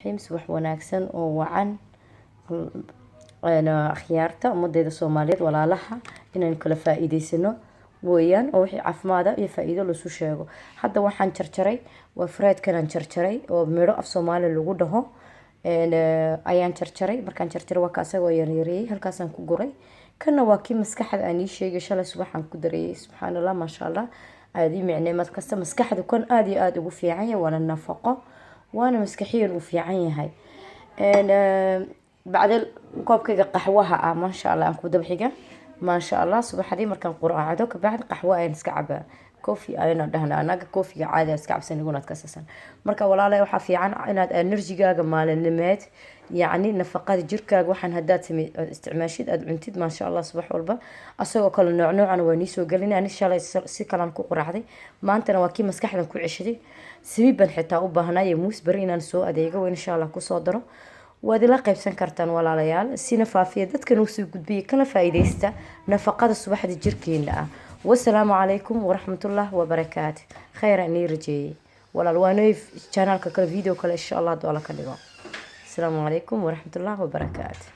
Subax wanaagsan oo wacan, akhyaarta ummadeyda Soomaaliyeed, walaalaha, inaynu kala faa-iideysano weeyaan oo wixii caafimaada iyo faa-iido lasu sheego. Hadda waxaan jarjaray waa fruitkanaan jarjaray oo midho af Soomaali lagu dhaho ayaan jarjaray. Markaan jarjaray, waa ka asagoo yaryareeyay, halkaasaan ku guray. Kana waa kii maskaxda aan ii sheegay shalay subaxaan ku dareeyay. Subxaan Allah, maasha Allah, aada ii micnay. Markasta maskaxda kan aada iyo aada ugu fiican yahay, waana nafaqo, waana maskaxiyan uu fiican yahay. Bacdel koobkayga qaxwaha ah, maasha Allah, aan ku daba xiga. Maasha Allah, subaxdii markaan quraacdo kabacdi qaxwo ayaan iska cabaa, coffee ayaan dhahna anaga, coffeega caadi iska cabsan iguna ka sasan. Marka walaalahay, waxaa fiican inaad energygaaga maalinimeed, yacni nafaqada jirkaaga, waxaan haddaad same isticmaashid, aada cuntid, maasha Allah, subax walba asagoo kale nooc noocana waa nii soo gelin. Ani shalay si kalaan ku quraacday, maantana waa kii maskaxdan ku ceshaday. Sabiib baan xitaa u baahnaa iyo muus beri inaan soo adeego, insha Allah kusoo daro. Waad ila qaybsan kartaan, walaalayaal, sina faafiya, dadkan usoo gudbiya, kana faa-iideysta nafaqada subaxda jirkeena ah. Wasalaamu calaykum waraxmatullah wabarakaatu. Khayr aan ii rajeeyey, walaal. Waanooy channelka kale, video kale, insha Allah, hadduu Alla ka dhigo. Asalaamu calaykum waraxmatullah wabarakaatu.